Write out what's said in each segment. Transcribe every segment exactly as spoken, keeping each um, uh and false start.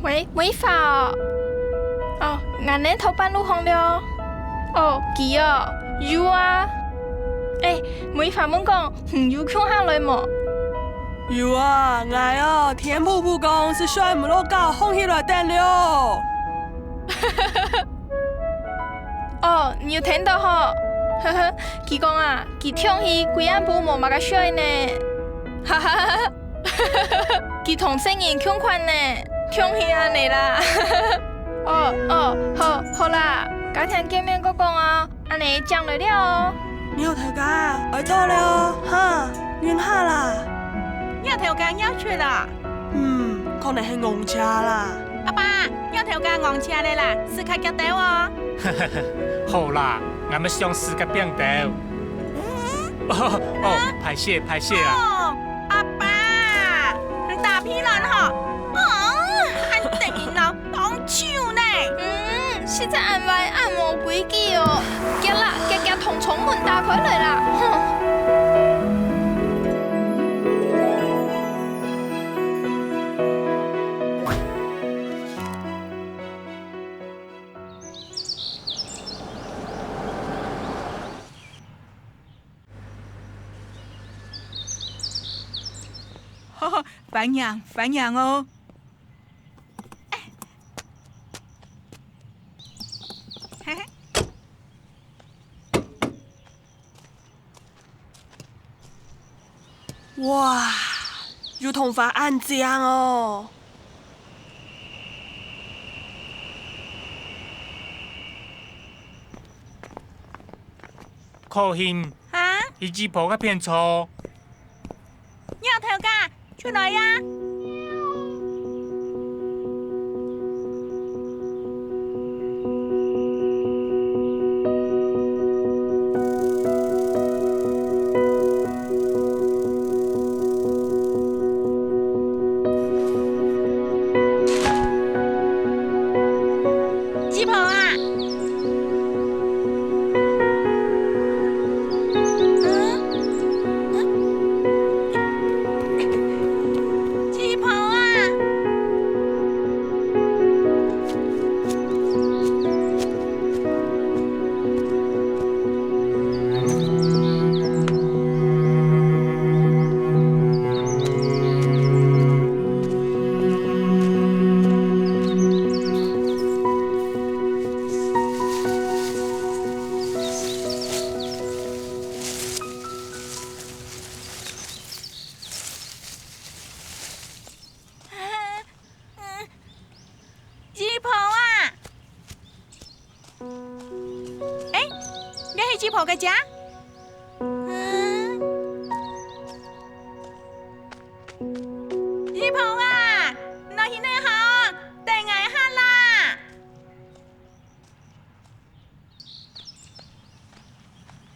喂，梅花哦。哦，𠊎等在半路項了哦。哦，佢哦，有啊。欸，梅花問講，你有共下來無？有啊，𠊎哦，天晡晡講係睡毋落覺，䟘起來等了。 哦，你有聽到吼？呵呵，佢講啊，佢䟘起歸暗晡無麼个睡呢。哈哈哈哈，佢同細人共款呢，䟘起恁呢啦。哦哦，好，好啦，改天見面過講哦，恁呢正來尞哦。鳥頭家，愛到了哦，哈，忍下啦。鳥頭家鳥出啦。 嗯，可能係戇車啦。阿爸，鳥頭家戇車咧啦，駛較遽兜哦。好啦，𠊎乜想駛較拚兜。哦，哦，歹勢，歹勢啊。哦，阿爸，你打屁卵吼！哦，還等你鬧當久呢。嗯，實在恁壞，恁無規矩哦。遽啦，遽遽同窗門打開來啦，哼。 歡迎，歡迎哦！哇，油桐花恁靚哦！可欣，哈？去姨婆該片坐。鳥頭家， 出來呀！姨婆啊！ 嗯？嗯？姨婆啊！ 姨婆啊！欸，這係姨婆个家？嗯。姨婆啊，你來去哪項？等𠊎一下啦！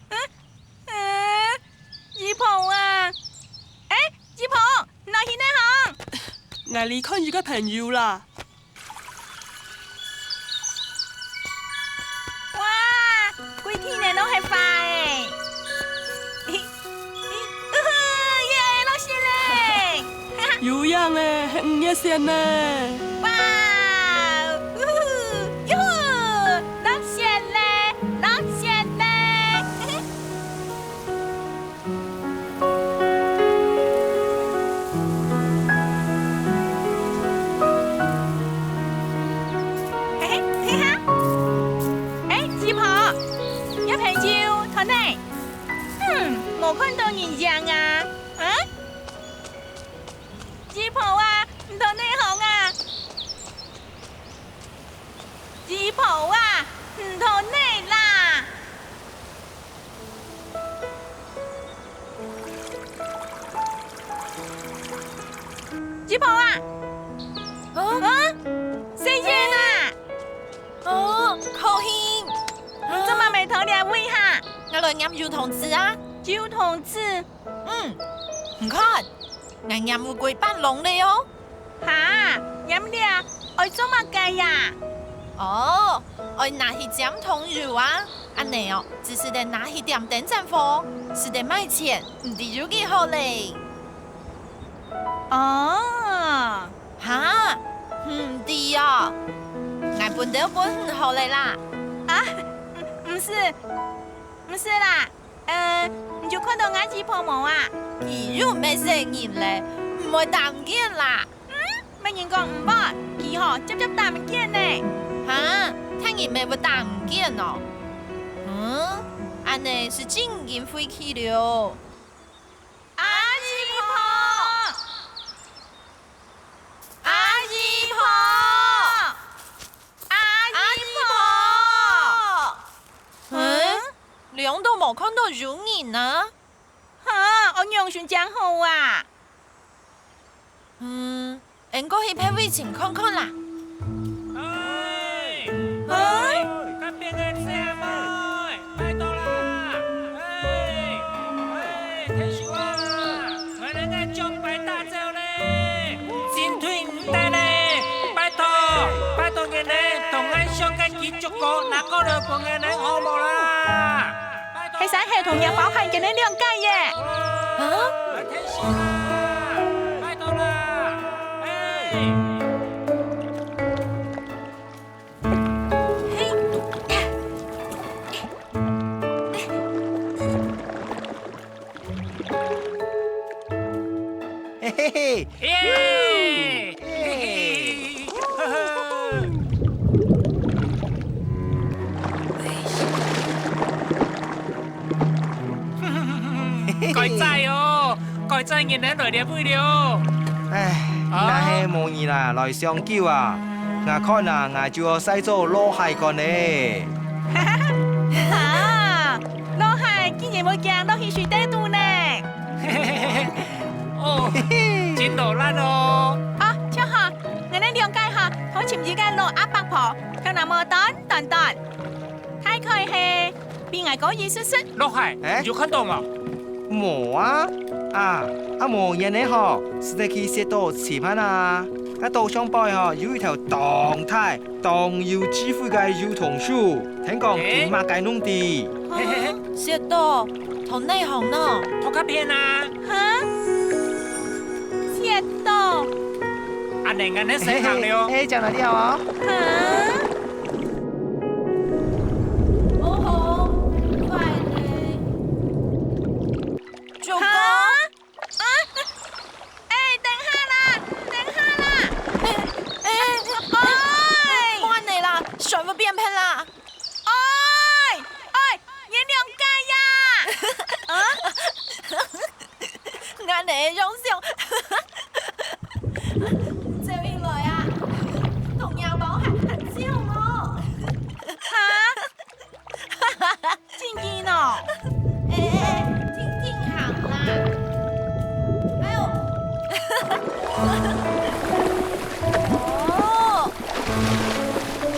嗯？嗯？姨婆啊！欸，姨婆，你來去哪項？𠊎來看一個朋友啦。哇，歸地泥攏係花欸！ 耶，落雪咧！有影欸，係五月雪呢！哇，嗚呼，喲呼，落雪咧，落雪咧！嘿嘿，嘿哈！欸，姨婆，有朋友，同你。 嗯，無看到人影啊？啊？姨婆啊，你在哪項啊？姨婆啊，你在哪啦？姨婆啊！啊？啊？細燕啊！ 哦，可欣，你做麼个在這位哈？𠊎來拈油桐子啊。油桐子？嗯，你看，𠊎拈烏龜半籠了哦。哈，拈這愛做麼个呀？哦，愛拿去尖通油啊！恁呢哦，只使得拿去店頂正貨，使得賣錢，毋知有幾好咧。哦，哈，毋知哦，𠊎分都分你好咧啦。啊，毋，毋使，毋使啦。呃，你有看到𠊎姨婆無啊？佢又毋係細人咧，毋會打毋見啦。 嗯，麼人講毋會？佢吼，輒輒打毋見呢。哈，大人乜會打毋見哦？嗯，恁呢係真經費氣了。阿姨婆，阿姨婆，阿姨婆。嗯，兩都無看到有人啊。哈，愛仰般正好啊？ 嗯，𫣆過去別位尋看看啦。哎，哎，該片个細阿妹，拜託啦！哎，哎，退休啊！𠊎等个獎牌打走咧，進退毋得咧！拜託，拜託你等同𠊎想个幾 竹篙拿過來分𠊎等好無啦？係山猴同若包蟹佢等兩個耶！啊？拜託啦！哎！嘿嘿嘿，耶！嘿嘿，該哉哦，該哉你等來這位了。唉，啊？若係無你啦，來相救啊！𠊎看啊，𠊎就愛曬做落蟹乾咧。哈，落蟹竟然會驚落去水底肚呢！ 哦，真勞力哦！哦，著吼，𠊎等兩個吼，同尋一個老阿伯婆，頭那毛短短短，大概係比𠊎高一息息。落蟹，欸？有看到無？無啊，啊，啊無，你等吼，使得去雪島尋看啊！該島上背吼有一條當大、當有智慧个油桐樹，聽講，欸？佢麼个攏知。啊，雪島， 同哪項呢？頭殼片啊！哈？雪島！恁呢，恁呢先行了哦。嘿，嘿，嘿，講哪裡好哦？哈？哦吼，快咧！九哥？哈？啊？哎，等下啦，等下啦！哎，哎，哎，慢咧啦，船會變偏啦！ 哎，哎，你兩個呀！啊？𠊎等个樣相，走起來啊，同若包蟹還像哦。哈？真个哦？哎，哎，定定行啦。哎喲！哦，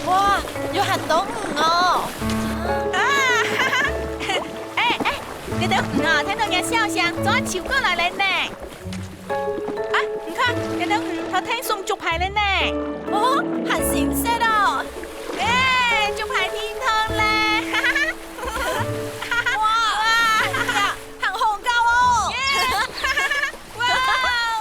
哇，有還多魚哦！啊，哈哈，哎，哎，這兜魚哦，聽到若笑聲，早就過來了呢。啊，你看，這兜魚，頭頂送竹排了呢。哦，還新鮮哦！哎，竹排天堂咧，哈哈哈。哇，哇，還好搞哦！耶，哈哈哈，哇哦！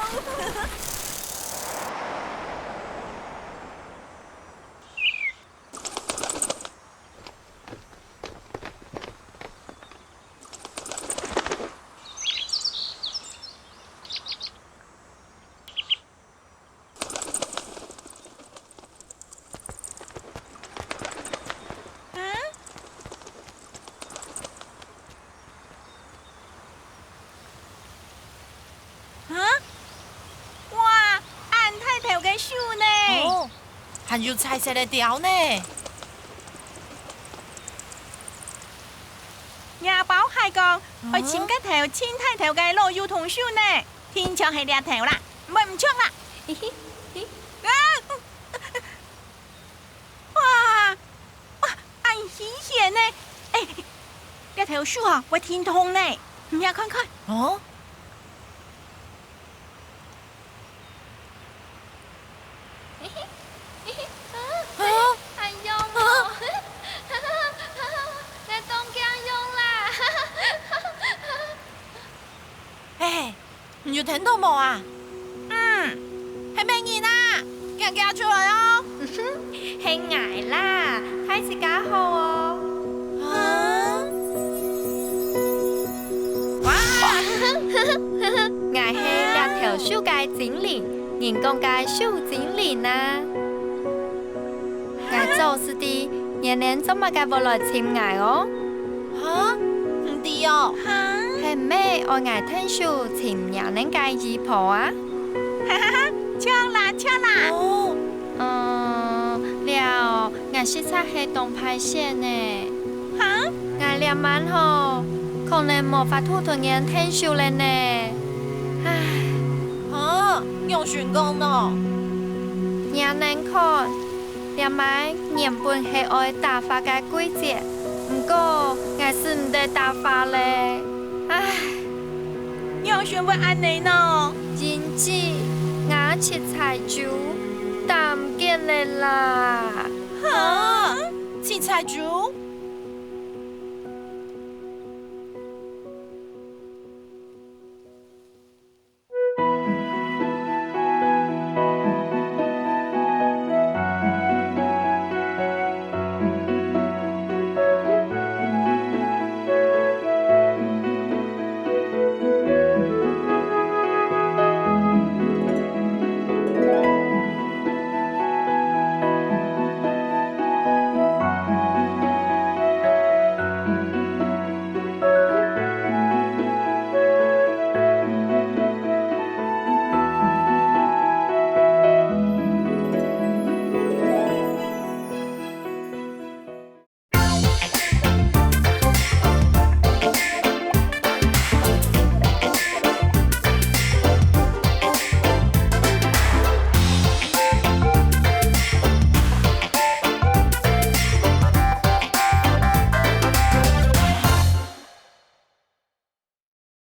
嗯？ 哈？哇，恁大條个樹呢！哦，還有彩色个鳥呢！若包蟹講，嗯？愛尋該頭盡大條个老油桐樹呢，定著係這頭啦，毋會毋著啦。嘿嘿嘿。啊！ 哇，哇，恁稀罕呢！哎，這頭樹啊，會停動呢，你也看看。哦？嘿嘿，嘿嘿，啊，啊？哎喲，有無啊？嗯，係麼人啊？遽遽出來哦！係𠊎啦，大自家好哦！啊？哇！𠊎係這頭樹个精靈，人講个樹精靈啊！𠊎早就知，你等做麼个會來尋𠊎哦？哈？毋知哦？係毋係愛𠊎𢯭手尋若等个姨婆啊？哈哈哈，著啦，著啦！哦，嗯，了，𠊎實在係當歹勢呢。哈？𠊎這滿吼，可能無法度同你等𢯭手了呢。唉。哈？仰形講呢？你等看， 這滿原本係愛打花个季節，毋過𠊎使毋得打花了。唉！仰形會恁樣呢？因為吾七彩珠打毋見了啦！哈？七彩珠？